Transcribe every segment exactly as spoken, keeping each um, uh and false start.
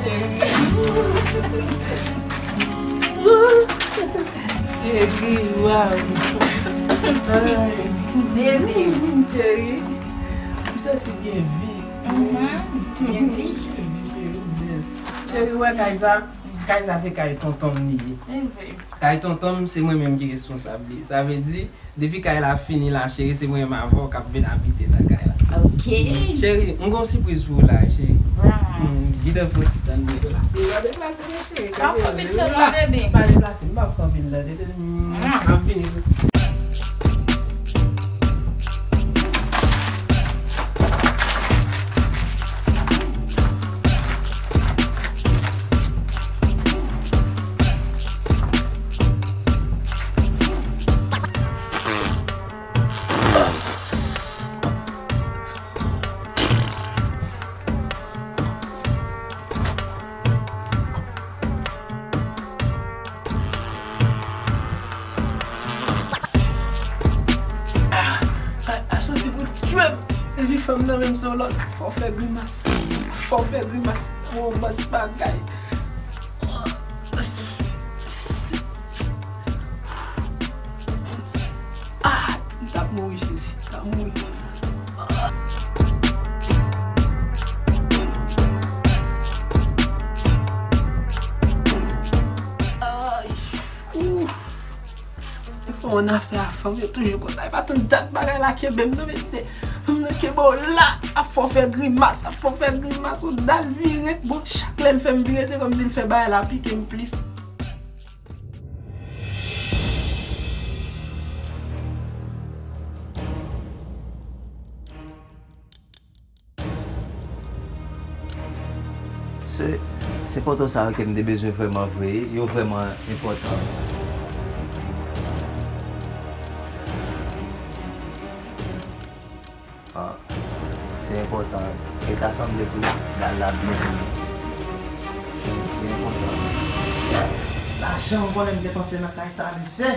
Cheri, waw. Baby, cheri. M santi gen vi. Mhm. Gen vi. Gen vi, cheri, bèl. Cheri, wè kay sa? Kay sa se kay tonton m li ye. Kay tonton m, se mwen menm ki responsab li. Sa vle di, depi kay la fini la, cheri, se mwen menm avè w k ap vin abite nan kay la. Ok. Cheri, m gon sipriz pou ou la, cheri. Vwala. Hmm, gide fò ti tann mwen la. Pa deplase non, cheri. Pa fè anpil tan non, bebe. Pa deplase, m p ap fè anpil tan, tete. M ap vini tout swit. Ah, a, a santi pou tchwèp. Epi fanm nan menm se yon lòt. Fò fè grimas. Fò fè grimas. Gwo mas bagay. Ah, m t ap mouri, Jezi. M t ap mouri. Ay, ouf. Fò yon afè a fanm yo toujou konsa. E pa tann dat bagay la kenbe m non, mesye. Fanm nan kenbe w la, ap fè w fè grimas, ap fè w fè grimas, ou dal vire. Bon, chak lè l fè m vire, se kòmsi l fè bagay la pike m plis. Se, se foto sa yo ke m te bezwen vrèman vre, yo vrèman enpòtan. Ah, se enpòtan. E ta sanble tou, bal la byen fini. Se, se enpòtan. Lajan ou konnen m depanse nan kay sa, mesye.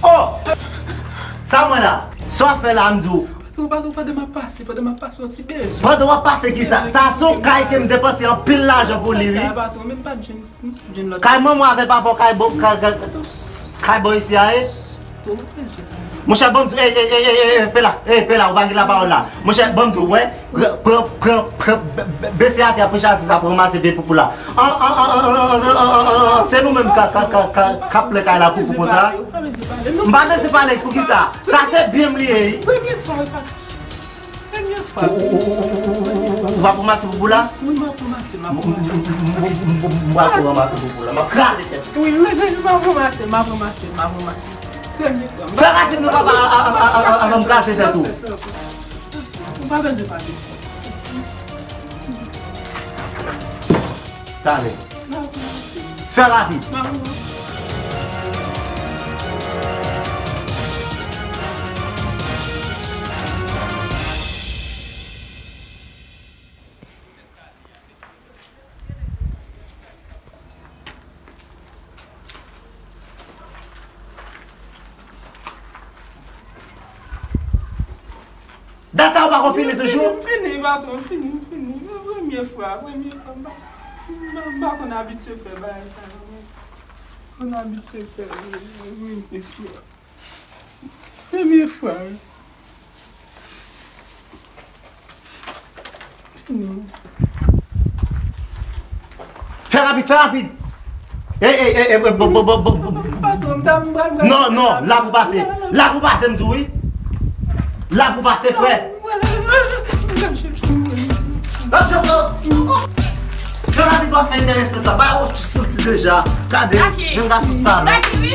Oh! Sa mwen la? Sa w ap fè la, m di w? Patwon, patwon, pandan m ap pase, pandan m ap pase yon ti bezwen. Pandan w ap pase kisa? Sa se yon kay ke m depanse anpil lajan pou li, wi. Sa, patwon, men m pa t jwenn, m jwenn lòt. Kay manman avè papa w, kay bon, kay, kay, kay bò isi a, e? Monchè, ban m di, ey, ey, ey, ey, ey, ey, pe la, ey, pe la, ou pa gen lapawòl la. Monchè, ban m di, wè, pran, pran, pran, pran, be-, be-, bese atè a, pran chasis la, pran ranmase vye poupou la. An, an, se nou menm ka, ka, ka, ka, k ap plen kay la poupou konsa. M pa bezwen pale, poukisa? Sa se byen m li ye, wi. Premye fwa, wi, pa Premye fwa. Ou, ou, ou, ou, ou, ou, ou, ou va pou mase poupou la? Wi, m ap pou mase, m ap pou mase. M, m, m, m, m, m pral tou ranmase poupou la. M ap kraze tèt ou. Wi, wi, wi, m ap pou mase, m ap pou mase, m ap pou mase. Premye fwa. Fè rapid non papa, a, a, avan m kraze tèt ou. Ou pa bezwen pale. Talè. Fè rapid. Dat sa ou pa konn fini toujou? M fini, patwon, m fini, m fini. Premye fwa, premye fwa. M pa, m pa, m pa konn abitye fè bagay sa yo, men. Konn abitye fè, premye fwa. Premye fwa, wi. Fini. Fè rapid, fè rapid. Ey, ey, ey, ey, bo, bo, bo, bo, bo. Patwon, m ta, m pral, m pral. Non, non, la pou pase. La pou pase, m di w, wi. La pou pase, frè. Fè rapid, pa fè enteresan la. Ba yo tou santi deja. Gade, jèn gason sal. Taki, wi.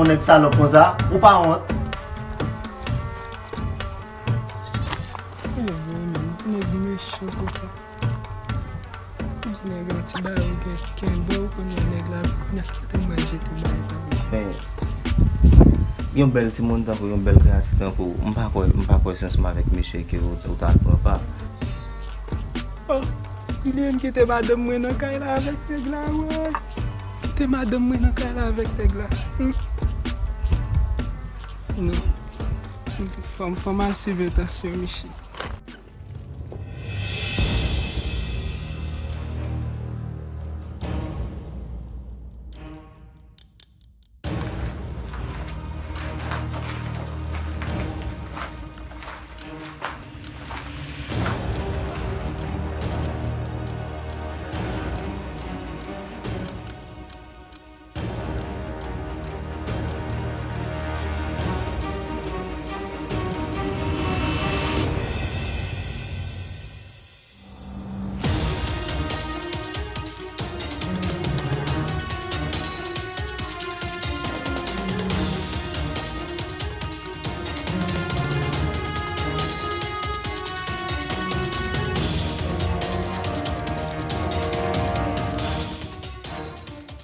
yon nèg salòp konsa, ou pa wont? Nèg mechan konsa. Nèg la ti ba ou gen kenbe ou konnen nèg la konnen kote mwen jete bagay sa. Men, yon bèl timoun tankou, yon bèl kreyati tankou, m pa kwè, m pa kwè se ansanm avèk mesye ke ou, ou ta al pran pa. Oh, Liliane kite madanm mwen nan kay la avèk nèg la, woy. Kite madanm mwen nan kay la avèk nèg la. Hmm. Non. Fò m, fò m al siveye tansyon Michi.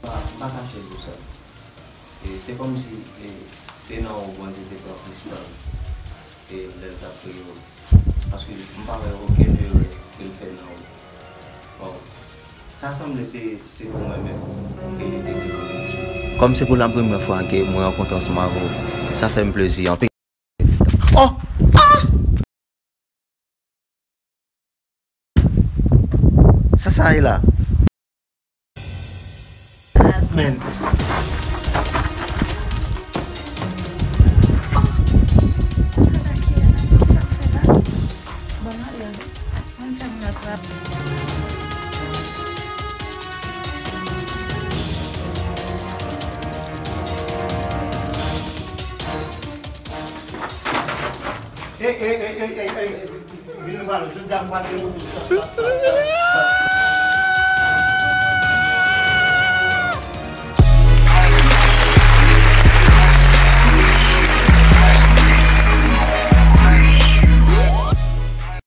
Pa, pa kache l pou sa. E se kòmsi, e, se nan ou Bondye te pran Kristan, e, lè l t ap kreye w. Paske m pa wè okenn erè ke l fè nan ou. Bon, ta sanble se, se pou mwen menm ke li te kreye w. Kòm se pou la premyè fwa ke mwen rankontre ansanm avè w, sa fè m plezi anpil. Oh! Ah! Sa sa ye la? Gad, men. Sa la ki la? Sa fè la? Bon, Mario, mwen fè m nan trap. Ey, ey, ey, ey, ey, ey, ey, vin nou pale. Jodi a m pral gen moto sa, sa, sa, sa, sa, sa.